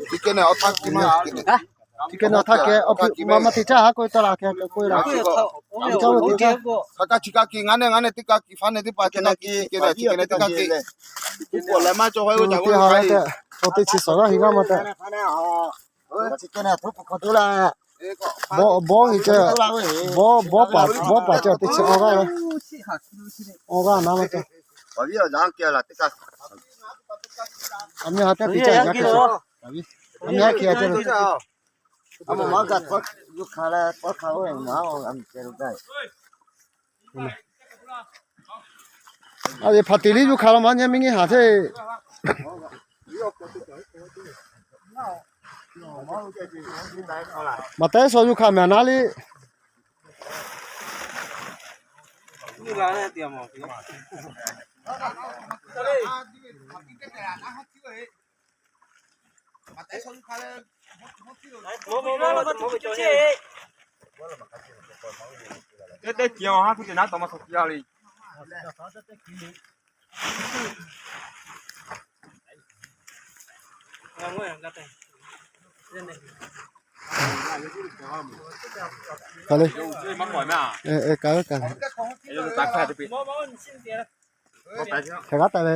Chi hk'e neh awˬ htaˇ k'ai maˇ, chi hk'e neh awˬ htaˇ k'ai, maˇ maˇ te caˇ haˉ k'oˆ ve taˇ la hk'e k'oˆ ve la. Chi kaˇ ve te caˇ. Hk'aˬ kaˇ chi kaˇ k'ai, ngaˇ neh ngaˇ neh teˇ kaˇ k'ai, faˉ neh teˇ pa chi kaˇ k'ai, chi hk'e neh chi hk'e neh teˇ kaˇ k'ai. Teˇ ha la tehꞈ, chaw teˇ chi suhˍ g'aˇ heˍ g'aˇ ma tehꞈ. Bawˇ heˍ ceh, bawˇ paˍ ceh teˇ chi awˬ g'aˇ ve, awˬ g'aˇ na ma ceh. Aˬ miˇ ha teˇ te caˇ, aˬ miˇ ha hk'e ceh. A yehˬ hpaˍ tiˍ liˇ yuˇ hkanˍ la maˇ nyi, miˇ nyi haˍ ceˇ. Maꞈ tehˉ shaw yuˇ hkanˍ mehˍ naˉ liˇ. Teˇ teˇ ceuˬ haˉ hpu te naˉ tawˍ maˇ suh kiˇ a le. Ka le, ka ka, hk'e g'a taˍ ve.